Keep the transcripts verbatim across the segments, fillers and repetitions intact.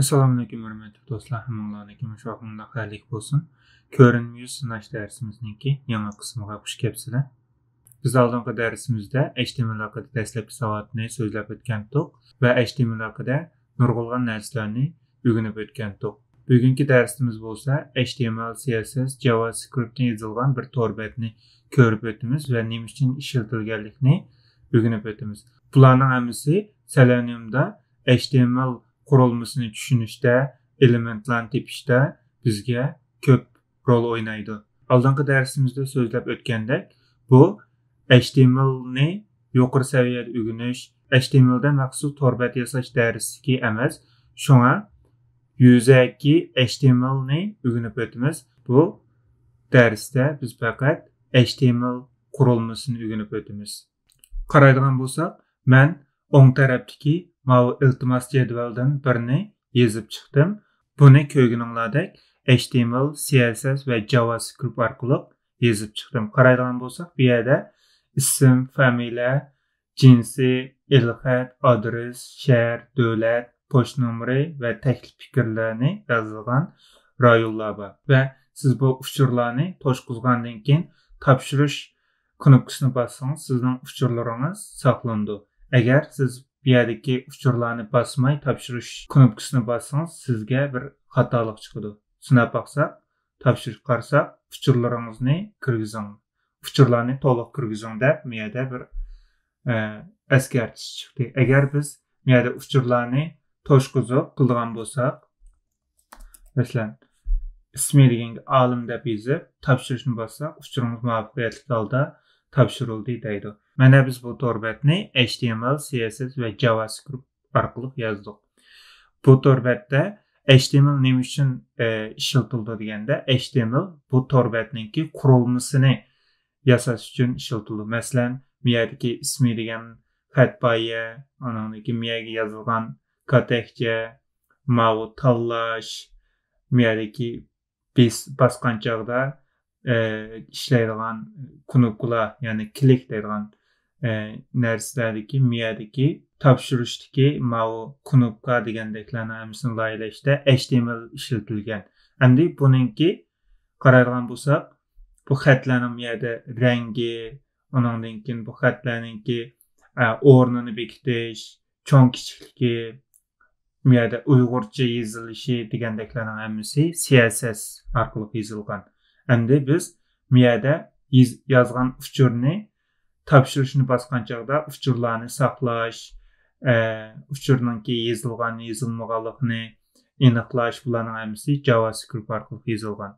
ئەسسالامۇئەلەيكۇم، ھۆرمەتلىك دوستلار، ھەممىڭلارنىڭكى مۇشۇ ۋاقتىڭلار خەيرلىك بولسۇن. كۆرۈنمە يۈز سىناش دەرسىمىزنىڭكى يېڭى قىسمىغا خۇش كەپسىلەر. بىز ئالدىنقى دەرسىمىزدە H T M L ھەققىدە دەسلەپكى ساۋاتنى سۆزلەپ ئۆتكەنتۇق ۋە H T M L ھەققىدە نۇرغۇنلىغان نەرسىلەرنى ئۆگىنىپ ئۆتكەنتۇق. بۈگۈنكى دەرسىمىز بولسا H T M L، C S S، JavaScript نى يېزىلغان بىر تور بەتنى كۆرۈپ ئۆتىمىز ۋە نېمە ئۈچۈن ئىشلىتىلگەنلىكىنى ئۆگىنىپ ئۆتىمىز. بۇلارنىڭ ھەممىسى Selenium دا H T M L قۇرۇلمىسىنى چۈشىنىشتە، ئېلېمېنتلارنى تېپىشتا بىزگە كۆپ رول ئوينايدۇ. ئالدىنقى دەرسىمىزدە سۆزلەپ ئۆتكەندەك، بۇ H T M L نى يۇقىرى سەۋىيەدە ئۆگىنىش، H T M L دە مەخسۇس تور بەت ياساش دەرسلىكى ئەمەس. شۇڭا يۈزەكى H T M L نى ئۆگىنىپ ئۆتىمىز. بۇ دەرستە بىز پەقەت H T M L قۇرۇلمىسىنى ئۆگىنىپ ئۆتىمىز. قارايدىغان بولساق، مەن ئوڭ تەرەپتىكى ماۋۇ ئىلتىماس جەدۋەلدىن بىرنى يېزىپ چىقتىم. بۇنى كۆرگىنىڭلاردەك H T M L، C S S ۋە JavaScript ئارقىلىق يېزىپ چىقتىم. قارايدىغان بولساق، بۇ يەردە ئىسىم، فامىلە، جىنسى، ئېلخەت، ئادرېس، شەھەر، دۆلەت، پوچتا نومۇرى ۋە تەكلىپ پىكىرلەرنى يازىدىغان رايونلار بار. ۋە سىز بۇ ئۇچۇرلارنى توشقۇزغاندىن كېيىن تاپشۇرۇش كۇنۇپكىسىنى باسسىڭىز، سىزنىڭ ئۇچۇرلىرىڭىز ساقلىنىدۇ. ئەگەر سىز بۇ يەردىكى ئۇچۇرلارنى باسماي تاپشۇرۇش كۇنۇپكىسىنى باسسىڭىز، سىزگە بىر خاتالىق چىقىدۇ. سىناپ باقساق، تاپشۇرۇش قارىساق، ئۇچۇرلىرىڭىزنى كىرگۈزۈڭ، ئۇچۇرلارنى تولۇق كىرگۈزۈڭ دەپ، بۇ يەردە بىر، ئە، ئەسكەرتىش چىقتى. ئەگەر بىز بۇ يەردە ئۇچۇرلارنى توشقۇزۇپ قىلىدىغان بولساق، مەسىلەن، ئىسمى دېگەنگە ئالىم دەپ يېزىپ، تاپشۇرۇشنى باسساق، ئۇچۇرىڭىز مۇۋەپپەقىيەتلىك ھالدا تاپشۇرۇلدى دەيدۇ. مانا بىز بۇ تور بەتنى H T M L، C S S ۋە JavaScript ئارقىلىق يازدۇق. بۇ تور بەتتە H T M L نېمە ئۈچۈن، ئە، ئىشلىتىلىدۇ دېگەندە، H T M L بۇ تور بەتنىڭكى قۇرۇلمىسىنى ياساش ئۈچۈن ئىشلىتىلىدۇ. مەسىلەن، بۇ يەردىكى ئىسمى دېگەن خەت پايە، ئانىڭدىن كېيىن بۇ يەرگە يازىلغان كاتەكچە، ماۋۇ تاللاش، بۇ يەردىكى بىز باسقان چاغدا، ئە، ئىشلەيدىغان كۇنۇپكىلار، يەنى كلىك دەيدىغان، ئە، نەرسىلەردىكى، مۇ يەردىكى تاپشۇرۇشتىكى ماۋۇ كۇنۇپكا دېگەندەكلەرنىڭ ھەممىسىنى لايىھەلەشتە H T M L ئىشلىتىلگەن. ئەمدى بۇنىڭكى قارايدىغان بولساق، بۇ خەتلەرنىڭ مۇ يەردە رەڭگى، ئۇنىڭدىن كېيىن بۇ خەتلەرنىڭكى، ئە، ئورنىنى بېكىتىش، چوڭ كىچىكلىكى، بۇ يەردە ئۇيغۇرچە يېزىلىشى دېگەندەكلەرنىڭ ھەممىسى C S S ئارقىلىق يېزىلغان. ئەمدى بىز بۇ يەردە يېز-، يازغان ئۇچۇرنى تاپشۇرۇشنى باسقان چاغدا ئۇچۇرلارنى ساقلاش، ئە، ئۇچۇرنىڭكى يېزىلغان، يېزىلمىغانلىقىنى ئېنىقلاش، بۇلارنىڭ ھەممىسى JavaScript ئارقىلىق يېزىلغان.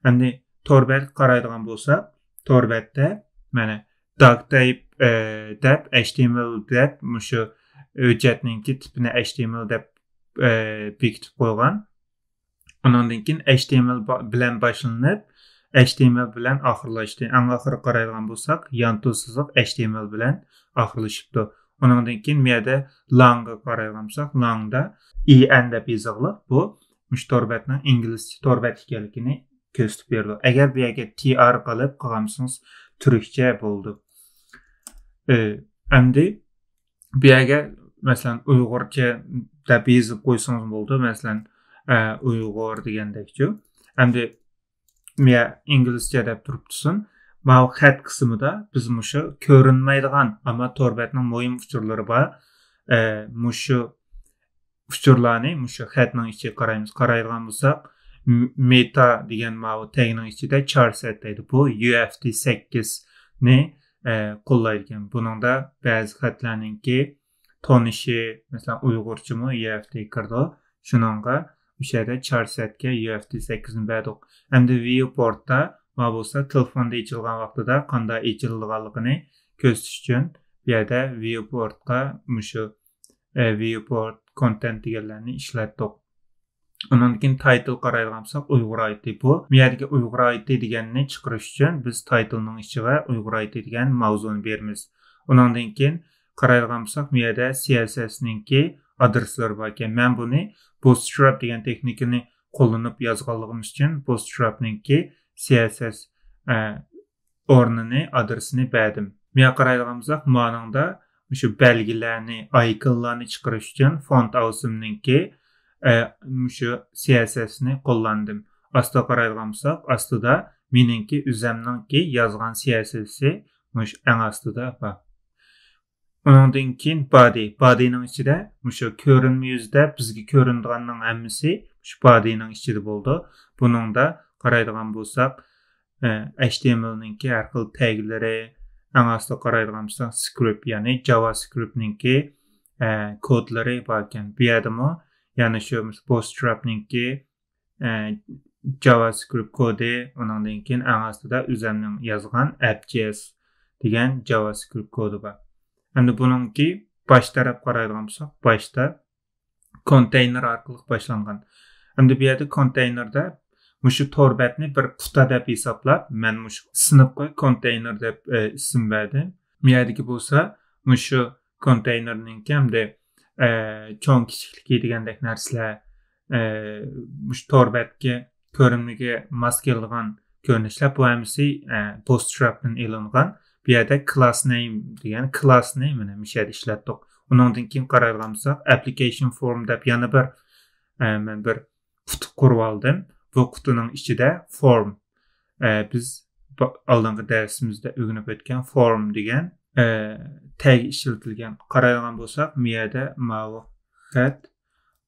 ئەمدى تور بەتكە قارايدىغان بولساق، تور بەتتە مانا داك تايپ، ئە، دەپ، H T M L دەپ، مۇشۇ ھۆججەتنىڭكى تىپىنى H T M L دەپ، ئە، بېكىتىپ قويغان. ئۇنىڭدىن كېيىن H T M L با-، بىلەن باشلىنىپ، H T M L بىلەن ئاخىرلاشتى. ئەڭ ئاخىرى قارايدىغان بولساق، يانتۇ سىزىق H T M L بىلەن ئاخىرلىشىپتۇ. ئۇنىڭدىن كېيىن بۇ يەردە لانغا قارايدىغان بولساق، لاندا E N دەپ يېزىقلىق. بۇ مۇشۇ تور بەتنىڭ ئىنگلىزچە تور بەت ئىكەنلىكىنى كۆرسىتىپ بېرىدۇ. ئەگەر بۇ يەرگە T R قىلىپ قىلغانمىسىڭىز، تۈركچە بولىدۇ. ئى، ئەمدى بۇ يەرگە، مەسىلەن، ئۇيغۇرچە دەپ يېزىپ قويسىڭىز بولىدۇ. مەسىلەن، ئە، ئۇيغۇر دېگەندەكچۇ. ئەمدى بۇ يەر ئىنگلىزچە دەپ تۇرۇپتۇسۇن. ماۋۇ خەت قىسمىدا بىز مۇشۇ كۆرۈنمەيدىغان، ئەمما تور بەتنىڭ مۇھىم ئۇچۇرلىرى بار. ئە، مۇشۇ ئۇچۇرلارنى مۇشۇ خەتنىڭ ئىچىگە قارايمىز. قارايدىغان بولساق، م-، مېتا دېگەن ماۋۇ تەگنىڭ ئىچىدە چار سەت دەيدۇ. بۇ U F T سەككىزنى، ئە، قوللايدىكەن. بۇنىڭدا بەزى خەتلەرنىڭكى تونۇشى، مەسىلەن، ئۇيغۇرچىمۇ U F T كىرىدۇ. شۇنىڭغا ئۇ يەردە چار سەتكە U F T سەككىزنى بەردۇق. ئەمدى ۋىيۇپورتتا ما بولسا تېلېفوندا ئېچىلغان ۋاقتىدا قانداق ئېچىلىدىغانلىقىنى كۆرسىتىش ئۈچۈن بۇ يەردە ۋىيۇپورتقا مۇشۇ، ئە، ۋىيۇپورت كونتېنت دېگەنلەرنى ئىشلەتتۇق. ئۇنىڭدىن كېيىن تايتىل قارايدىغان بولساق، ئۇيغۇر I T. بۇ، بۇ يەردىكى ئۇيغۇر I T دېگەننى چىقىرىش ئۈچۈن بىز تايتىلنىڭ ئىچىگە ئۇيغۇر I T دېگەن ماۋزۇنى بېرىمىز. ئۇنىڭدىن كېيىن قارايدىغان بولساق، بۇ يەردە C S S نىڭكى ئادرېسلىرى بار ئىكەن. مەن بۇنى Bootstrap دېگەن تېخنىكىنى قوللىنىپ يازغانلىقىمىز ئۈچۈن Bootstrap نىڭكى C S S، ئە، ئورنىنى، ئادرېسىنى بەردىم. بۇ يەرگە قارايدىغان بولساق، مانىڭدا مۇشۇ بەلگىلەرنى، ئايكونلارنى چىقىرىش ئۈچۈن FontAwesome نىڭكى، ئە، مۇشۇ سىي ئېس ئېس نى قوللاندىم. ئاستىغا قارايدىغان بولساق، ئاستىدا مېنىڭكى ئۆزەمنىڭكى يازغان سىي ئېس ئېس مۇشۇ ئەڭ ئاستىدا بار. ئۇنىڭدىن كېيىن بادى. بادىنىڭ ئىچىدە مۇشۇ كۆرۈنمە يۈزىدە بىزگە كۆرۈنىدىغاننىڭ ھەممىسى مۇشۇ بادىنىڭ ئىچىدە بولىدۇ. بۇنىڭدا قارايدىغان بولساق، ئە، ئەيچ تى ئېم ئېل نىڭكى ھەر خىل تەگلىرى، ئەڭ ئاستىغا قارايدىغان بولساق، سكرىپت، يەنى جاۋا سكرىپت نىڭكى، ئە، كودلىرى بار ئىكەن. بۇ يەردىمۇ يەنە شۇ بوتستراب نىڭكى، ئە، جاۋا سكرىپت كودى، ئۇنىڭدىن كېيىن ئەڭ ئاستىدا ئۆزەمنىڭ يازغان ئەپ جي ئېس دېگەن جاۋا سكرىپت كودى بار. ئەمدى بۇنىڭكى باش تەرەپ قارايدىغان بولساق، باشتا كونتېينېر ئارقىلىق باشلانغان. ئەمدى بۇ يەردە كونتېينېردا مۇشۇ تور بەتنى بىر قۇتا دەپ ھېسابلاپ، مەن مۇشۇ سىنىپقا كونتېينېر دەپ، ئە، ئىسىم بەردىم. بۇ يەردىكى بولسا مۇشۇ كونتېينېرنىڭكى ئەمدى، ئە، چوڭ كىچىكلىكى دېگەندەك نەرسىلەر، ئە، مۇشۇ تور بەتكە، كۆرۈنمىگە ماس كېلىدىغان كۆرۈنۈشلەر، بۇ ھەممىسى، ئە، بوتستراپتىن ئېلىنغان. بۇ يەردە كلاس نەيم دېگەن، كلاسنى مانا مۇشۇ يەردە ئىشلەتتۇق. ئۇنىڭدىن كېيىن قارايدىغان بولساق، ئەپلىكېيشن فورم دەپ يەنە بىر، ئە، مەن بىر قۇتا قۇرۇپ ئالدىم. بۇ قۇتىنىڭ ئىچىدە فورم، ئە، بىز با-، ئالدىنقى دەرسىمىزدە ئۆگىنىپ ئۆتكەن فورم دېگەن، ئە، تەگ ئىشلىتىلگەن. قارايدىغان بولساق، مۇ يەردە ماۋۇ خەت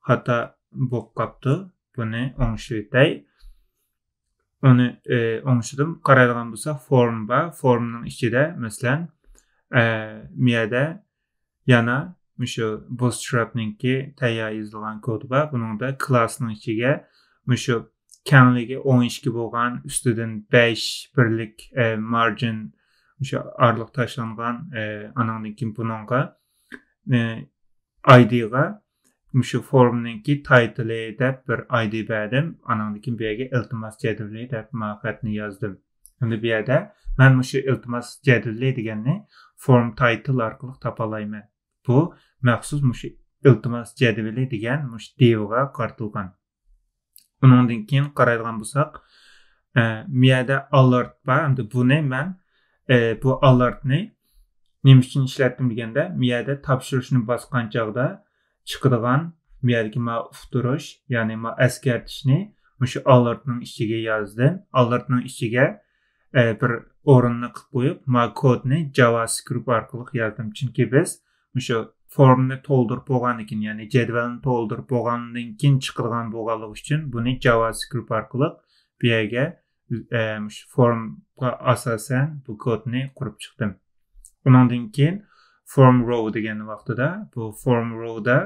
خاتا بولۇپ قاپتۇ. بۇنى ئوڭشىۋېتەي. ئۇنى، ئە، ئوڭشىدىم. قارايدىغان بولساق، فورم بار. فورمنىڭ ئىچىدە، مەسىلەن، ئە، مۇ يەردە يەنە مۇشۇ بوتستراپنىڭكى تەييار يېزىلغان كودى بار. بۇنىڭدا كلاسنىڭ ئىچىگە مۇشۇ كەڭلىكى ئون ئىككى بولغان، ئۈستىدىن بەش بىرلىك، ئە، مارجىن، مۇشۇ ئارىلىق تاشلانغان، ئە، ئانىڭدىن كېيىن بۇنىڭغا، ئە، ئايدىغا مۇشۇ فورمنىڭكى تايتىلى دەپ بىر ئايدى بەردىم. ئانىڭدىن كېيىن بۇ يەرگە ئىلتىماس جەدۋىلى دەپ ماۋۇ خەتنى يازدىم. ئەمدى بۇ يەردە مەن مۇشۇ ئىلتىماس جەدۋىلى دېگەننى فورم تايتىل ئارقىلىق تاپالايمەن. بۇ مەخسۇس مۇشۇ ئىلتىماس جەدۋىلى دېگەن مۇشۇ دىۋغا قارىتىلغان. ئۇنىڭدىن كېيىن قارايدىغان بولساق، ئە، مۇ يەردە ئالېرت بار. ئەمدى بۇنى مەن، ئە، بۇ ئالېرتنى نېمە ئۈچۈن ئىشلەتتىم دېگەندە، مۇ يەردە تاپشۇرۇشنى باسقان چاغدا چىقىدىغان مۇ يەردىكى ماۋۇ ئۇقتۇرۇش، يەنى ماۋۇ ئەسكەرتىشنى مۇشۇ ئالېرتنىڭ ئىچىگە يازدىم. ئالېرتنىڭ ئىچىگە، ئە، بىر ئورۇننى قىلىپ قويۇپ، ماۋۇ كودنى جاۋا سكرىپت ئارقىلىق يازدىم. چۈنكى بىز مۇشۇ فورمنى تولدۇرۇپ بولغاندىن كېيىن، يەنى جەدۋەلنى تولدۇرۇپ بولغاندىن كېيىن چىقىدىغان بولغانلىقى ئۈچۈن بۇنى جاۋا سكرىپت ئارقىلىق بۇ يەرگە، ئە، مۇشۇ فورمغا ئاساسەن بۇ كودنى قۇرۇپ چىقتىم. ئۇنىڭدىن كېيىن فورم رو دېگەن ۋاقتىدا، بۇ فورم رودا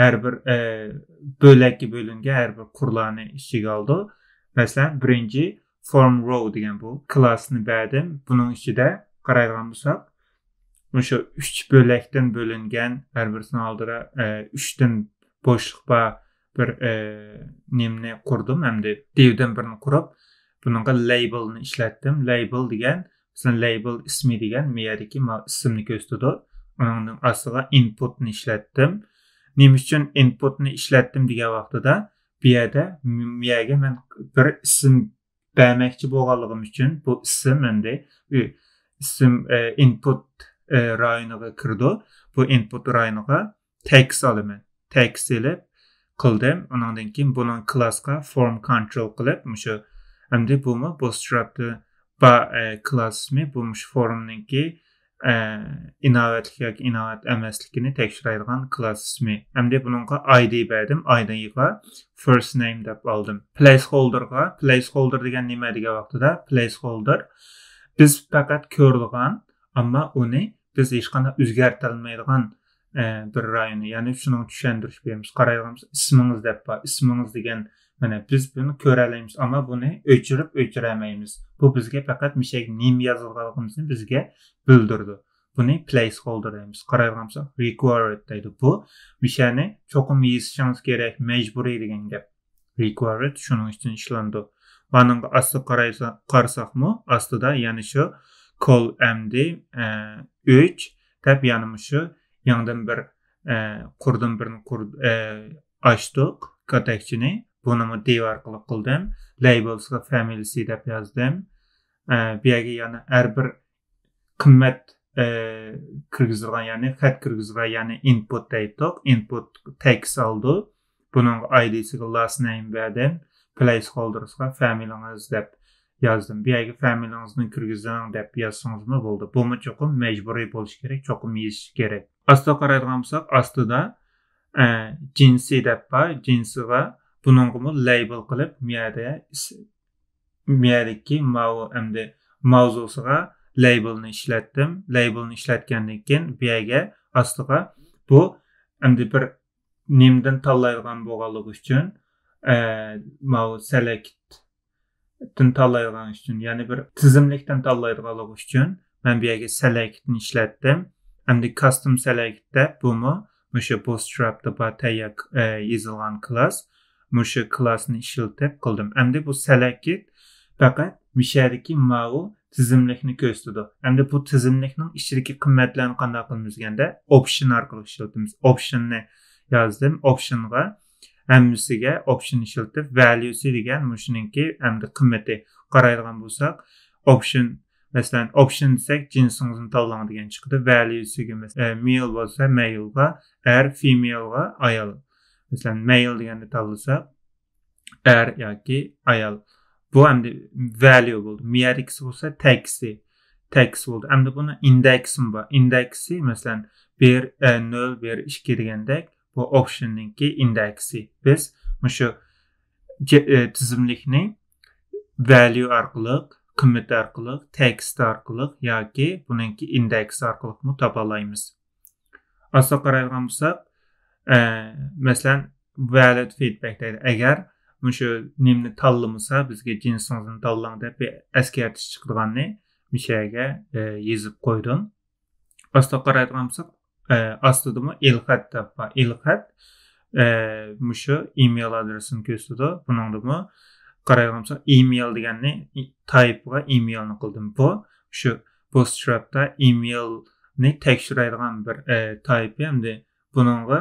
ھەر بىر، ئە، بۆلەككە بۆلۈنگەن ھەر بىر قۇرلارنى ئىچىگە ئالىدۇ. مەسىلەن، بىرىنچى فورم رو دېگەن بۇ كلاسنى بەردىم. بۇنىڭ ئىچىدە قارايدىغان بولساق، مۇشۇ ئۈچ بۆلەكتىن بۆلۈنگەن، ھەر بىرسىنىڭ ئالدىدا، ئە، ئۈچتىن بوشلۇق بار بىر، ئە، نېمىنى قۇردۇم. ئەمدى دىۋدىن بىرنى قۇرۇپ، بۇنىڭغا لەيبىلنى ئىشلەتتىم. لەيبىل دېگەن، مەسىلەن، لەيبىل ئىسمى دېگەن مۇ يەردىكى ماۋۇ ئىسىمنى كۆرسىتىدۇ. ئۇنىڭدىن ئاستىغا ئىنپۇتنى ئىشلەتتىم. نېمە ئۈچۈن ئىنپۇتنى ئىشلەتتىم دېگەن ۋاقتىدا، بۇ يەردە، مۇ يەرگە مەن بىر ئىسىم بەرمەكچى بولغانلىقىم ئۈچۈن، بۇ ئىسىم ئەمدى ئىسىم، ئە، ئىنپۇت، ئە، رايونىغا كىرىدۇ. بۇ ئىنپۇت رايونىغا تېكىست ئالىمەن. تېكىست ئېلىپ قىلدىم. ئۇنىڭدىن كېيىن بۇنىڭ كلاسقا فورم كونترول قىلىپ، مۇشۇ ئەمدى بۇمۇ بوتستراپتا بار، ئە، كلاس ئىسمى، بۇ مۇشۇ فورمنىڭكى، ئە، ئىناۋەتلىك ياكى ئىناۋەت ئەمەسلىكىنى تەكشۈرەيدىغان كلاس ئىسمى. ئەمدى بۇنىڭغا ئايدى بەردىم. ئايدىغا فىرست نەيم دەپ ئالدىم. پلەيس خولدېرغا، پلەيس خولدېر دېگەن نېمە دېگەن ۋاقتىدا، پلەيس خولدېر بىز پەقەت كۆرىدىغان، ئەمما ئۇنى بىز ھېچقانداق ئۆزگەرتەلمەيدىغان، ئە، بىر رايونى. يەنى شۇنىڭ چۈشەندۈرۈش بېرىمىز. قارايدىغان بولساق، ئىسمىڭىز دەپ بار. ئىسمىڭىز دېگەن، مانا، بىز بۇنى كۆرەلەيمىز، ئەمما بۇنى ئۆچۈرۈپ ئۆچۈرەلمەيمىز. بۇ بىزگە پەقەت مۇشەگە نېمە يازىدىغانلىقىمىزنى بىزگە بىلدۈرىدۇ. بۇنى پلەيس خولدېر دەيمىز. قارايدىغان بولساق، رىكۋايرد دەيدۇ. بۇ مۇشەنى چوقۇم يېزىشىڭىز كېرەك، مەجبۇرىي دېگەن گەپ. رىكۋايرد شۇنىڭ ئۈچۈن ئىشلىنىدۇ. مانىڭغا ئاستا قارايسا-، قارىساقمۇ، ئاستىدا يەنە شۇ كول ئەمدى، ئە، ئۈچ دەپ يەنە مۇشۇ يېڭىدىن بىر، ئە، قۇردىن بىرنى قۇر-، ئە، ئاچتۇق كاتەكچىنى. بۇنىمۇ دىۋ ئارقىلىق قىلدىم. لەيبىلسىغا فامىلىسى دەپ يازدىم. ئە، بۇ يەرگە يەنە ھەر بىر قىممەت، ئە، كىرگۈزىدىغان، يەنى خەت كىرگۈزىدىغان، يەنى ئىنپۇت دەيتتۇق. ئىنپۇت تېكىست ئالىدۇ. بۇنىڭغا ئايدىسىغا لاسنەيم بەردىم، پلەيسھولدېرسىغا فامىلىڭىز دەپ يازدىم. بۇ يەرگە فامىلىڭىزنى كىرگۈزۈڭ دەپ يازسىڭىزمۇ بولىدۇ. بۇمۇ چوقۇم مەجبۇرىي بولۇشى كېرەك، چوقۇم يېزىش كېرەك. ئاستىغا قارايدىغان بولساق، ئاستىدا ئە، جىنسى دەپ بار. جىنسىغا بۇنىڭغىمۇ لەيبىل قىلىپ، مۇ يەردە ئىس-، مۇ يەردىكى ماۋۇ ئەمدى ماۋزۇسىغا لەيبىلنى ئىشلەتتىم. لەيبىلنى ئىشلەتكەندىن كېيىن بۇ يەرگە ئاستىغا بۇ ئەمدى بىر نېمىدىن تاللايدىغان بولغانلىقى ئۈچۈن، ئە، ماۋۇ سېلېكت تىن تاللايدىغان ئۈچۈن، يەنى بىر تىزىملىكتىن تاللايدىغانلىقى ئۈچۈن مەن بۇ يەرگە سېلېكتنى ئىشلەتتىم. ئەمدى كاستوم سېلېكت دەپ بۇمۇ مۇشۇ بوتسترابتا بار تەييار، ئە، يېزىلغان كلاس. مۇشۇ كلاسنى ئىشلىتىپ قىلدىم. ئەمدى بۇ سېلېكت پەقەت مۇشۇ يەردىكى ماۋۇ تىزىملىكنى كۆرسىتىدۇ. ئەمدى بۇ تىزىملىكنىڭ ئىچىدىكى قىممەتلەرنى قانداق قىلىمىز دېگەندە، ئوپشن ئارقىلىق ئىشلىتىمىز. ئوپشننى يازدىم. ئوپشنغا ھەممىسىگە ئوپشن ئىشلىتىپ، ۋەليۇسى دېگەن مۇشۇنىڭكى ئەمدى قىممىتى. قارايدىغان بولساق، ئوپشن، مەسىلەن، ئوپشن دېسەك، جىنسىڭىزنى تاللاڭ دېگەن چىقىدۇ. ۋەليۇسىگە، مەسىلەن، مېيل بولسا مېيلغا، ئەر، فىمېيلغا، ئايال. مەسىلەن، مېيل دېگەننى تاللىساق، ئەر ياكى ئايال. بۇ ئەمدى ۋەليۇ بولدى. مۇ يەردىكىسى بولسا تېكىستى. تېكىست بولدى. ئەمدى بۇنىڭ ئىندېكسىمۇ بار. ئىندېكسى، مەسىلەن، بىر، ئە، نۆل، بىر، ئىككى دېگەندەك، بۇ ئوپشننىڭكى ئىندېكسى. بىز مۇشۇ جە-، ئە، تىزىملىكنى ۋەليۇ ئارقىلىق، قىممىتى ئارقىلىق، تېكىستى ئارقىلىق ياكى بۇنىڭكى ئىندېكسى ئارقىلىقمۇ تاپالايمىز. ئاستىغا قارايدىغان بولساق، ئە، مەسىلەن، ۋەلىد فىدبەك دەيدۇ. ئەگەر مۇشۇ نېمىنى تاللىمىسا، بىزگە جىنسىڭىزنى تاللاڭ دەپ بىر ئەسكەرتىش چىقىدىغاننى مۇشۇ يەرگە، ئە، يېزىپ قويدۇم. ئاستىغا قارايدىغان بولساق، ئە، ئاستىدىمۇ ئېلخەت دەپ بار. ئېلخەت، ئە، مۇشۇ ئىمېيل ئادرېسىنى كۆرسىتىدۇ. بۇنىڭدىمۇ قارايدىغان بولساق، ئىمېيل دېگەننى ئى-، تايپىغا ئىمېيلنى قىلدىم. بۇ شۇ بوتسترابتا ئىمېيلنى تەكشۈرەيدىغان بىر، ئە، تايپى. ئەمدى بۇنىڭغا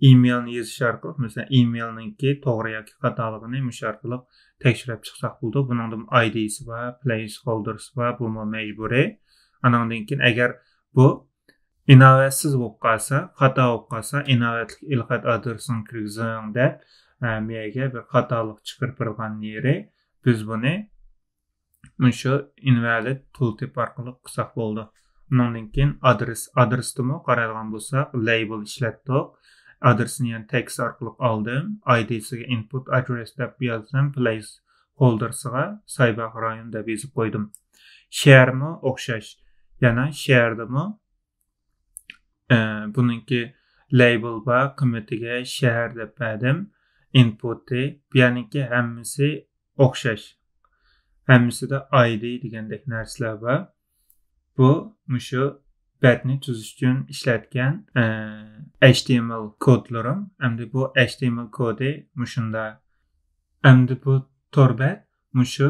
ئىمېيلنى يېزىش ئارقىلىق، مەسىلەن، ئىمېيلنىڭكى توغرا ياكى خاتالىقىنى مۇشۇ ئارقىلىق تەكشۈرۈپ چىقساق بولىدۇ. بۇنىڭدىمۇ ئايدىسى بار، پلەيسھولدېرسى بار، بۇمۇ مەجبۇرىي. ئانىڭدىن كېيىن ئەگەر بۇ ئىناۋەتسىز بولۇپ قالسا، خاتا بولۇپ قالسا، ئىناۋەتلىك ئېلخەت ئادرېسىنى كىرگۈزۈڭ دەپ، ئە، مۇ يەرگە بىر خاتالىق چىقىرىپ بېرىدىغان يېرى. بىز بۇنى مۇشۇ ئىنۋالىد تۇلتىپ ئارقىلىق قىلساق بولىدۇ. ئۇنىڭدىن كېيىن ئادرېس، ئادرېستىمۇ قارايدىغان بولساق، لەيبىل ئىشلەتتۇق. ئادرېسنى يەنە تېكىست ئارقىلىق ئالدىم. ئايدىسىغا ئىنپۇت ئادرېس دەپ يازدىم. پلەيس ھولدېرسىغا سايباغ رايون دەپ يېزىپ قويدۇم. شەھەرمۇ ئوخشاش. يەنە شەھەردىمۇ، ئە، بۇنىڭكى لەيبىل بار، قىممىتىگە شەھەر دەپ بەردىم. ئىنپۇتى، بۇ يەرنىڭكى ھەممىسى ئوخشاش. ھەممىسىدە ئايدى دېگەندەك نەرسىلەر بار. بۇ مۇشۇ بەتنى تۈزۈش ئۈچۈن ئىشلەتكەن، ئە، ئەيچ تى ئېم ئېل كودلىرىم. ئەمدى بۇ ئەيچ تى ئېم ئېل كودى مۇشۇندا. ئەمدى بۇ تور بەت مۇشۇ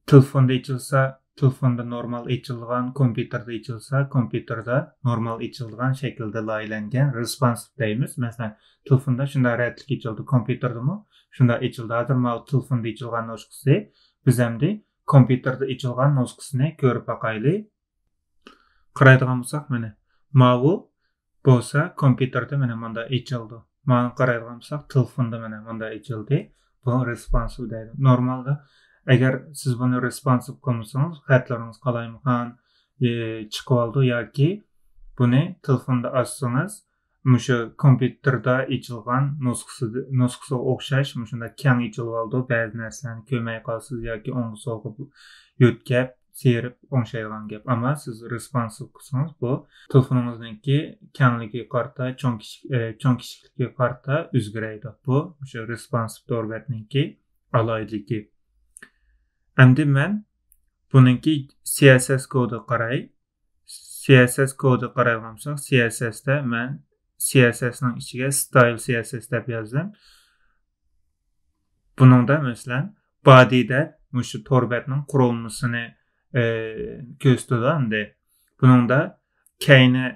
تېلېفوندا ئېچىلسا، تېلېفوندا نورمال ئېچىلىدىغان، كومپيۇتېردا ئېچىلسا، كومپيۇتېردا نورمال ئېچىلىدىغان شەكىلدە لايىھەلەنگەن، رېسپونسىپ دەيمىز. مەسىلەن، تېلېفوندا شۇنداق رەتلىك ئېچىلىدۇ، كومپيۇتېردىمۇ شۇنداق ئېچىلىدۇ. ھازىر ماۋۇ تېلېفوندا ئېچىلغان نۇسخىسى، بىز ئەمدى كومپيۇتېردا ئېچىلغان نۇسخىسىنى كۆرۈپ باقايلى. قارايدىغان بولساق، مانا ماۋۇ بولسا كومپيۇتېردا مانا مۇنداق ئېچىلىدۇ. مانا قارايدىغان بولساق، تېلېفوندا مانا مۇنداق ئېچىلدى. بۇ رېسپونسىپ دەيدۇ. نورمالدا ئەگەر سىز بۇنى رېسپونسىپ قىلمىسىڭىز، خەتلىرىڭىز قالايمىقان، ئى، چىقىۋالىدۇ ياكى بۇنى تېلېفوندا ئاچسىڭىز، مۇشۇ كومپيۇتېردا ئېچىلغان نۇسخىسى، نۇسخىسىغا ئوخشاش مۇشۇنداق كەڭ ئېچىلىۋالىدۇ. بەزى نەرسىلەرنى كۆرمەي قالىسىز ياكى ئوڭغا سولغا يۆتكەپ، سىيرىپ ئوڭشايدىغان گەپ. ئەمما سىز رېسپونسىپ قىلسىڭىز، بۇ تېلېفونىڭىزنىڭكى كەڭلىكىگە قارىتا، چوڭ كىچىك، ئە، چوڭ كىچىكلىكىگە قارىتا ئۆزگىرەيدۇ. بۇ مۇشۇ رېسپونسىپ تور بەتنىڭكى ئالاھىدىلىكى. ئەمدى مەن بۇنىڭكى سى ئېس ئېس كودىغا قاراي. سى ئېس ئېس كودىغا قارايدىغان بولساق، سى ئېس ئېس تە مەن سى ئېس ئېس نىڭ ئىچىگە ستايل سى ئېس ئېس دەپ يازدىم. بۇنىڭدا، مەسىلەن، بادى دەپ مۇشۇ تور بەتنىڭ قۇرۇلمىسىنى، ئى، كۆرسىتىدۇ ئەمدى. بۇنىڭدا كەينى،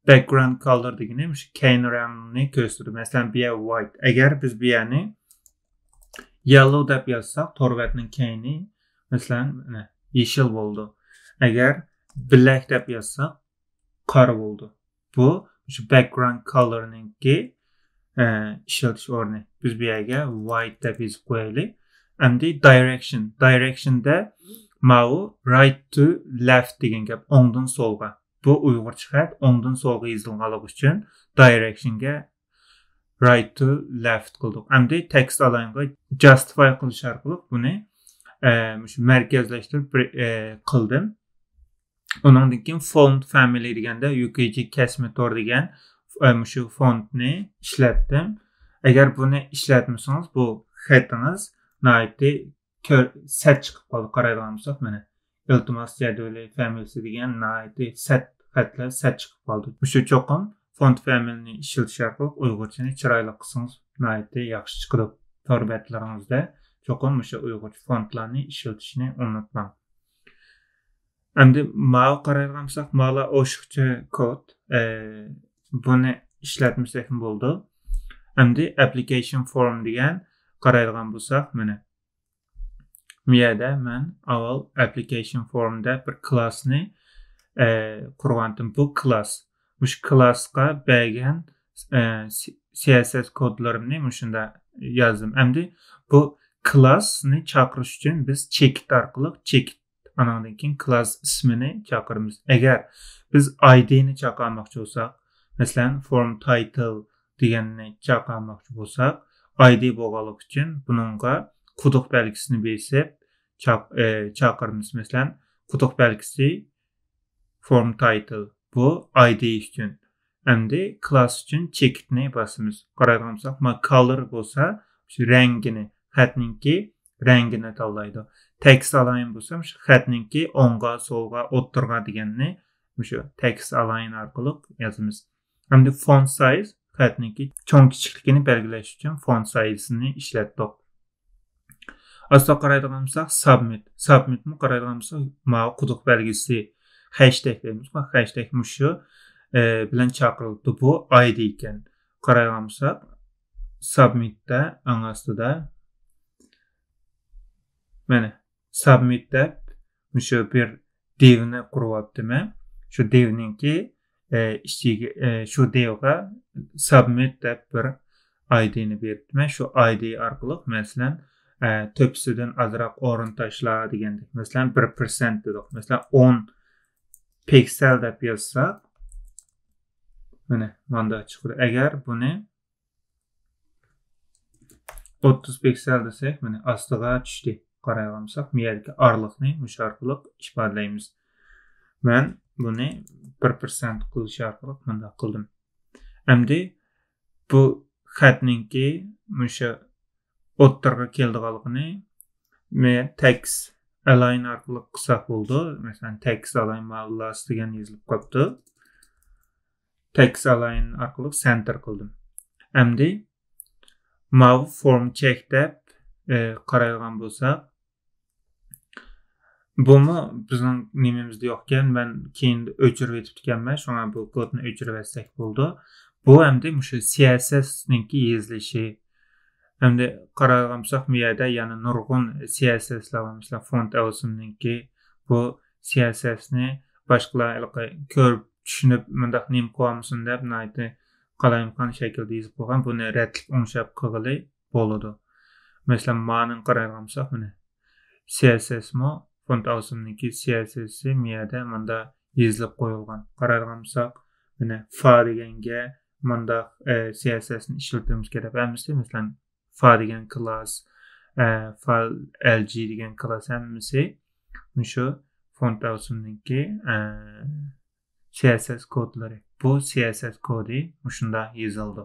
بەكگراۋند كالېر دېگىنى مۇشۇ كەينى رەڭنى كۆرسىتىدۇ. مەسىلەن، بۇ يەر ۋايت. ئەگەر بىز بۇ يەرنى يەللو دەپ يازساق، تور بەتنىڭ كەينى، مەسىلەن، مانا، يېشىل بولىدۇ. ئەگەر بلەك دەپ يازساق، قارا بولىدۇ. بۇ مۇشۇ بەكگراۋند كالېرنىڭكى، ئىشلىتىش ئورنى. بىز بۇ يەرگە void دەپ يېزىپ قويايلى. ئەمدى direction. Direction دە ماۋۇ right to left دېگەن گەپ، ئوڭدىن سولغا. بۇ ئۇيغۇرچە خەت ئوڭدىن سولغا يېزىلغانلىقى ئۈچۈن direction گە right to left قىلدۇق. ئەمدى text align غا justify قىلىش ئارقىلىق بۇنى ئە، مۇشۇ مەركەزلەشتۈرۈپ بىر، ئە، قىلدىم. ئۇنىڭدىن كېيىن font family دېگەندە يۇ كېي جى كەسمە تور دېگەن، ئە، مۇشۇ فونتنى ئىشلەتتىم. ئەگەر بۇنى ئىشلەتمىسىڭىز، بۇ خېتىڭىز ناھايىتى كۆر-، سەت چىقىپ قالدى. قارايدىغان بولساق، مانا، ئىلتىماس جەدۋىلى فامىلىسى دېگەن ناھايىتى سەت خەتلەر سەت چىقىپ قالدى. مۇشۇ چوقۇم فونت فامىلىنى ئىشلىتىش ئارقىلىق ئۇيغۇرچىنى چىرايلىق قىلسىڭىز، ناھايىتى ياخشى چىقىدۇ. تور بەتلىرىڭىزدە چوقۇم مۇشۇ ئۇيغۇرچە فونتلارنى ئىشلىتىشنى ئۇنتۇماڭ. ئەمدى ماۋۇ قارايدىغان بولساق، ماۋۇلار ئوشۇقچە كود. ئە، بۇنى ئىشلەتمىسەكمۇ بولىدۇ. ئەمدى application form دېگەن قارايدىغان بولساق، مانا، بۇ يەردە مەن ئاۋۋال application form دەپ بىر كلاسنى، ئە، قۇرغانتىم. بۇ كلاس. مۇشۇ كلاسقا بەرگەن، ئە، سى-، سى ئەس ئەس كودلىرىمنى مۇشۇنداق يازدىم. ئەمدى بۇ كلاسنى چاقىرىش ئۈچۈن بىز چېكىت ئارقىلىق چېكىت، ئانىڭدىن كېيىن كلاس ئىسمىنى چاقىرىمىز. ئەگەر بىز ئايدىنى چاقىرماقچى بولساق، مەسىلەن، form title دېگەننى چاقىرماقچى بولساق، ئايدى بولغانلىقى ئۈچۈن بۇنىڭغا قۇدۇق بەلگىسىنى بېسىپ چاق-، ئە، چاقىرىمىز. مەسىلەن، قۇدۇق بەلگىسى form title، بۇ ئايدى ئۈچۈن. ئەمدى كلاس ئۈچۈن چېكىتنى باسىمىز. قارايدىغان بولساق، ما color بولسا شۇ رەڭگىنى، خەتنىڭكى رەڭگىنى تاللايدۇ. Text align بولسا شۇ خەتنىڭكى ئوڭغا، سولغا، ئوتتۇرىغا دېگەننى مۇشۇ text align ئارقىلىق يازىمىز. ئەمدى font size، خەتنىڭكى چوڭ كىچىكلىكىنى بەلگىلەش ئۈچۈن font size نى ئىشلەتتۇق. ئاستا قارايدىغان بولساق، submit. Submit مۇ قارايدىغان بولساق، ماۋۇ قۇدۇق بەلگىسى، خەشتەك دەيمىز، خەشتەك مۇشۇ، ئە، بىلەن چاقىرىلىدۇ. بۇ ئايدى ئىكەن. قارايدىغان بولساق، submit تە ئەڭ ئاستىدا، مانا، submit دەپ مۇشۇ بىر div نى قۇرۇۋاپتىمەن. شۇ div نىڭكى، ئە، ئىچىگە، ئە، شۇ div غا submit دەپ بىر ئايدىنى بېرىپتىمەن. شۇ ئايدى ئارقىلىق، مەسىلەن، ئە، تۆپىسىدىن ئازراق ئورۇن تاشلا دېگەندەك. مەسىلەن، بىر پىرسەنت دېدۇق. مەسىلەن، ئون پىكسېل دەپ يازساق، مانا، مانداق چىقىدۇ. ئەگەر بۇنى ئوتتۇز پىكسېل دېسەك، مانا، ئاستىغا چۈشتى. قارايدىغان بولساق، مۇ يەردىكى ئارىلىقنى مۇشۇ ئارقىلىق ئىپادىلەيمىز. مەن بۇنى بىر پىرسەنت قىلىش ئارقىلىق مۇنداق قىلدىم. ئەمدى بۇ خەتنىڭكى مۇشۇ ئوتتۇرىغا كېلىدىغانلىقىنى مە-، text align ئارقىلىق قىلساق بولىدۇ. مەسىلەن، text align ماۋۇ last دېگەن يېزىلىپ قاپتۇ. Text align ئارقىلىق center قىلدىم. ئەمدى ماۋۇ form check دەپ، ئە، قارايدىغان بولساق، بۇمۇ بىزنىڭ نېمىمىزدە يوقكەن، مەن كېيىن ئۆچۈرۈۋېتىپتىكەنمەن، شۇڭا بۇ كودنى ئۆچۈرۈۋەتسەك بولىدۇ. بۇ ئەمدى مۇشۇ سى ئەس ئەس نىڭكى يېزىلىشى. ئەمدى قارايدىغان بولساق، بۇ يەردە يەنە نۇرغۇن سى ئەس ئەس لار بار. مەسىلەن، FontAwesome نىڭكى، بۇ سى ئەس ئەس نى باشقىلار ھېلىقى كۆرۈپ، چۈشىنىپ، مۇنداق نېمە قىلالمىسۇن دەپ، ناھايىتى قالايمىقان شەكىلدە يېزىپ قويغان. بۇنى رەتلىك ئوڭشاپ قىلغىلى بولىدۇ. مەسىلەن، مانىڭ قارايدىغان بولساق، مانا، سى ئەس ئەس مۇ، FontAwesome نىڭكى سى ئەس ئەس مۇ يەردە مانداق يېزىلىپ قويۇلغان. قارايدىغان بولساق، مانا، فا دېگەنگە مانداق، ئە، سى ئەس ئەس نى ئىشلىتىمىز كېرەك. ھەممىسى، مەسىلەن، فا دېگەن كلاس، ئە، فا ئەل جى دېگەن كلاس ھەممىسى مۇشۇ FontAwesome نىڭكى، ئە، سى ئەس ئەس كودلىرى. بۇ سى ئەس ئەس كودى مۇشۇنداق يېزىلىدۇ.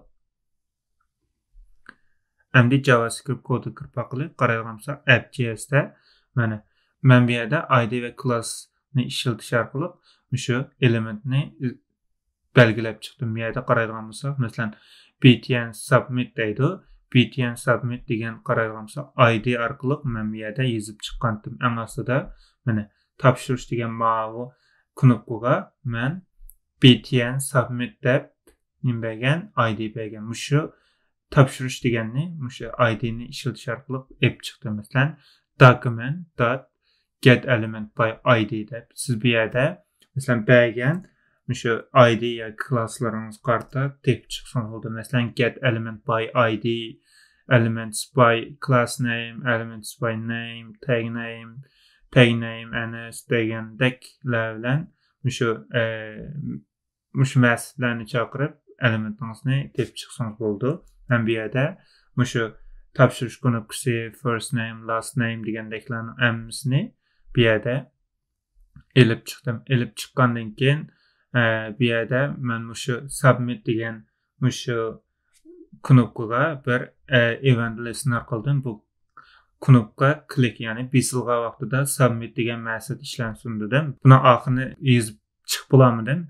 ئەمدى JavaScript كودىغا كىرىپ باقىلى. قارايدىغان بولساق، app.js تە، مانا، مەن بۇ يەردە ئايدى ۋە كلاسنى ئىشلىتىش ئارقىلىق مۇشۇ ئېلېمېنتنى بەلگىلەپ چىقتىم. بۇ يەردە قارايدىغان بولساق، مەسىلەن، btn submit دەيدۇ. btn submit دېگەن قارايدىغان بولساق، ئايدى ئارقىلىق مەن بۇ يەردە يېزىپ چىققانتىم. ئەڭ ئاستىدا، مانا، تاپشۇرۇش دېگەن ماۋۇ كنوپكىغا مەن btn submit دەپ نېمە بەرگەن؟ ئايدى بەرگەن. مۇشۇ تاپشۇرۇش دېگەننى، مۇشۇ ئايدىنى ئىشلىتىش ئارقىلىق ئېلىپ چىقتىم. مەسىلەن، document dot get element by id دەپ، سىز بۇ يەردە، مەسىلەن، بەرگەن مۇشۇ ئايدى ياكى كلاسلىرىڭىزغا قارىتا تېپىپ چىقسىڭىز بولىدۇ. مەسىلەن، get element by I D, elements by class name, elements by name, tag name, tag name, N S دېگەندەكلەر بىلەن مۇشۇ، ئە، مۇشۇ مېتودلارنى چاقىرىپ، ئېلېمېنتىڭىزنى تېپىپ چىقسىڭىز بولىدۇ. ھەم بۇ يەردە مۇشۇ تاپشۇرۇش كۇنۇپكىسى، first name, last name دېگەندەكلەرنىڭ ھەممىسىنى بۇ يەردە ئېلىپ چىقتىم. ئېلىپ چىققاندىن كېيىن، ئە، بۇ يەردە مەن مۇشۇ submit دېگەن مۇشۇ كۇنۇپكىغا بىر، ئە، event listener قىلدىم. بۇ كۇنۇپكا كلىك، يەنى بېسىلغان ۋاقتىدا submit دېگەن مەسىلە ئىشلەنسۇن دېدىم. بۇنىڭ ئاخىرىنى يېزىپ چىقىپ بولالمىدىم.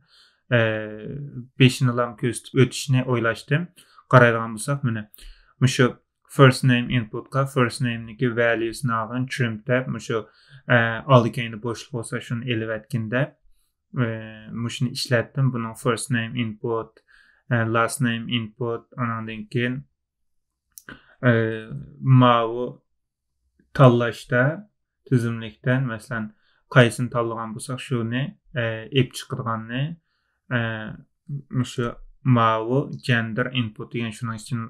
ئە، بېشىنىلا كۆرسىتىپ ئۆتۈشنى ئويلاشتىم. قارايدىغان بولساق، مانا مۇشۇ first name inputقا first nameنىڭكى valueسىنى ئالغىن، trim دەپ، مۇشۇ، ئە، ئالدى كەينىدە بوشلۇق بولسا شۇنى ئېلىۋەتكىن دەپ، ئە، مۇشۇنى ئىشلەتتىم. بۇنىڭ first name input، ئە، last name input، ئانىڭدىن كېيىن، ئە، ماۋۇ تاللاشتا تىزىملىكتىن، مەسىلەن، قايسىنى تاللىغان بولساق، شۇنى، ئە، ئېلىپ چىقىدىغاننى، ئە، مۇشۇ ماۋۇ gender input دېگەن شۇنىڭ ئىچىدىن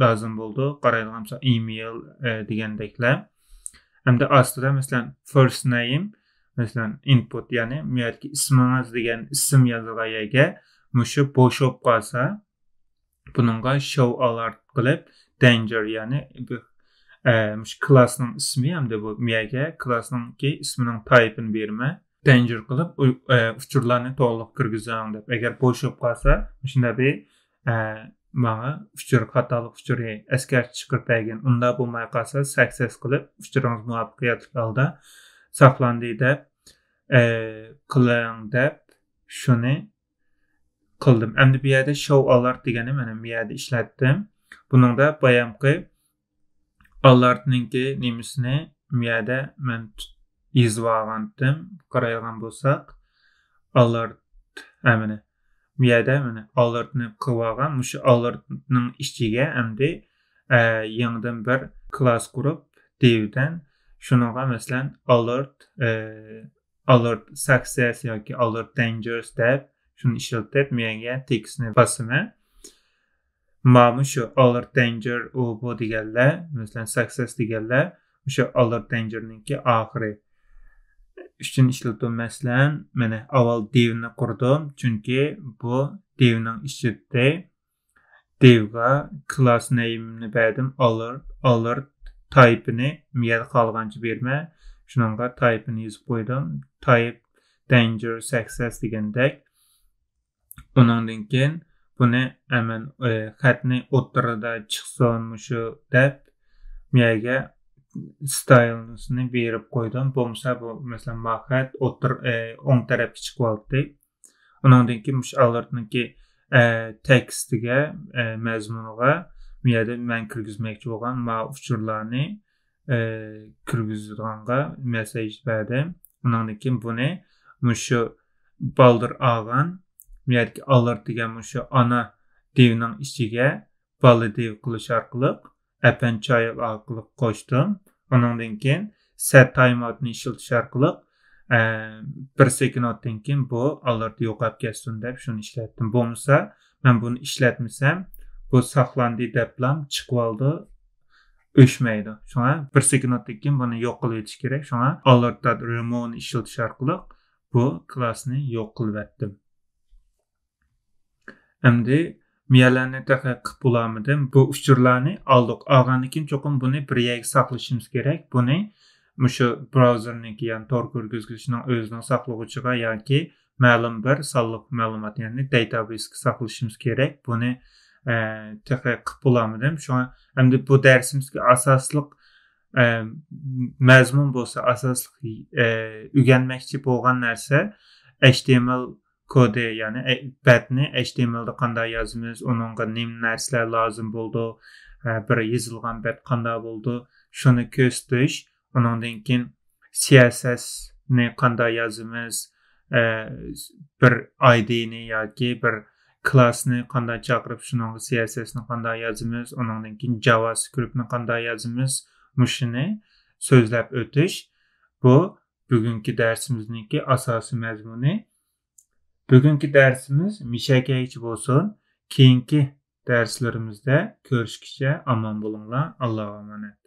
لازىم بولىدۇ. قارايدىغان بولساق، email، ئە، دېگەندەكلەر. ھەمدە ئاستىدا، مەسىلەن، first name، مەسىلەن، input، يەنى بۇ يەردىكى ئىسمىڭىز دېگەن ئىسىم يازىدىغان يەرگە مۇشۇ بوش بولۇپ قالسا، بۇنىڭغا show alert قىلىپ، danger، يەنى بۇ، ئە، مۇشۇ كلاسنىڭ ئىسمى ھەمدە بۇ مىيەگە كلاسنىڭكى ئىسمىنىڭ تايپىنى بېرىمەن. Danger قىلىپ، ئۇ-، ئە، ئۇچۇرلارنى توغرىلىق كىرگۈزۈڭ دەپ. ئەگەر بوش بولۇپ قالسا، مۇشۇنداق بىر، ئە، ماڭا ئۇچۇر، خاتالىق ئۇچۇرى ئەسكەرتىش چىقىرىپ بەرگىن. ئۇنداق بولماي قالسا، success قىلىپ، ئۇچۇرىڭىز مۇۋەپپەقىيەتلىك ھالدا ساقلاندى دەپ، ئە، قىلىڭ دەپ، شۇنى قىلدىم. ئەمدى بۇ يەردە show alert دېگەننى مانا بۇ يەردە ئىشلەتتىم. بۇنىڭدا بايامقى alertنىڭكى نېمىسىنى بۇ يەردە مەن يېزىپ ئالغانتىم. قارايدىغان بولساق، alert، ھە، مانا بۇ يەردە مانا alertنى قىلىپ ئالغان. مۇشۇ alertنىڭ ئىچىگە ئەمدى، ئە، يېڭىدىن بىر كلاس قۇرۇپ، divدىن شۇنىڭغا، مەسىلەن، alert، ئە، alert success ياكى alert dangerous دەپ شۇنى ئىشلىتىپ، مەيەگە تېكىستنى باسىمەن. مانا شۇ alert danger، ئۇ بۇ دېگەنلەر، مەسىلەن، success دېگەنلەر، شۇ alert dangerنىڭكى ئاخىرى ئۈچۈن ئىشلىتىدۇ. مەسىلەن، مانا ئاۋۋال divنى قۇردۇم، چۈنكى بۇ divنىڭ ئىچىدە divغا class nameنى بەردىم، alert، alert typeنى مەيەدە خالىغانچە بېرىمەن. شۇنىڭغا typeنى يېزىپ قويدۇم. Type danger success دېگەندەك. ئۇنىڭدىن كېيىن بۇنى ھەمەن، ئە، خەتنى ئوتتۇرىدا چىقسۇن مۇشۇ دەپ، مەيەگە ستايلنى بېرىپ قويدۇم. بولمىسا بۇ، مەسىلەن، ما خەت ئوتتۇر-، ئە، ئوڭ تەرەپكە چىقىۋالاتتى. ئۇنىڭدىن كېيىن مۇشۇ alertنىڭكى، ئە، تېكىستىگە، ئە، مەزمۇنىغا بۇ يەردە مەن كىرگۈزمەكچى بولغان ما ئۇچۇرلارنى، ئە، كىرگۈزىدىغانغا مەسساژ بەردىم. ئۇنىڭدىن كېيىن بۇنى مۇشۇ بالدۇر ئالغان بۇ يەردىكى alert دېگەن مۇشۇ ئانا divنىڭ ئىچىگە بالا div قىلىش ئارقىلىق، append child ئارقىلىق قوشتۇم. ئۇنىڭدىن كېيىن set timeoutنى ئىشلىتىش ئارقىلىق، ئە، بىر سېكۇنتتىن كېيىن بۇ alert يوقاپ كەتسۇن دەپ شۇنى ئىشلەتتىم. بولمىسا، مەن بۇنى ئىشلەتمىسەم، بۇ ساقلاندى دەپلا چىقىۋالىدۇ، ئۆچمەيدۇ. شۇڭا بىر سېكۇنتتىن كېيىن بۇنى يوق قىلىۋېتىش كېرەك. شۇڭا alert dot removeنى ئىشلىتىش ئارقىلىق بۇ كلاسنى يوق قىلىۋەتتىم. ئەمدى مۇ يەرلەرنى تېخى قىلىپ بولالمىدىم. بۇ ئۇچۇرلارنى ئالدۇق. ئالغاندىن كېيىن چوقۇم بۇنى بىر يەرگە ساقلىشىمىز كېرەك. بۇنى مۇشۇ براۋزېرنىڭكى، يەنى تور كىرگۈزگۈچىنىڭ ئۆزىنىڭ ساقلىغۇچىغا ياكى مەلۇم بىر سانلىق مەلۇمات، يەنى داتابېسكە ساقلىشىمىز كېرەك. بۇنى، ئە، تېخى قىلىپ بولالمىدىم. شۇڭا ئەمدى بۇ دەرسىمىزگە ئاساسلىق، ئە، مەزمۇن بولسا، ئاساسلىق، ئە، ئۆگەنمەكچى بولغان نەرسە H T M L كودى، يەنى، ئە، بەتنى H T M L دا قانداق يازىمىز، ئۇنىڭغا نېمە نەرسىلەر لازىم بولىدۇ، ئە، بىر يېزىلغان بەت قانداق بولىدۇ، شۇنى كۆرسىتىش. ئۇنىڭدىن كېيىن C S S نى قانداق يازىمىز، ئە، بىر I D نى ياكى بىر كلاسنى قانداق چاقىرىپ، شۇنىڭغا C S S نى قانداق يازىمىز، ئۇنىڭدىن كېيىن JavaScript نى قانداق يازىمىز، مۇشۇنى سۆزلەپ ئۆتۈش. بۇ بۈگۈنكى دەرسىمىزنىڭكى ئاساسىي مەزمۇنى. بۈگۈنكى دەرسىمىز مۇشەگەيچە بولسۇن. كېيىنكى دەرسلىرىمىزدە كۆرۈشكىچە ئامان بولۇڭلار. ئاللاغا ئامانەت.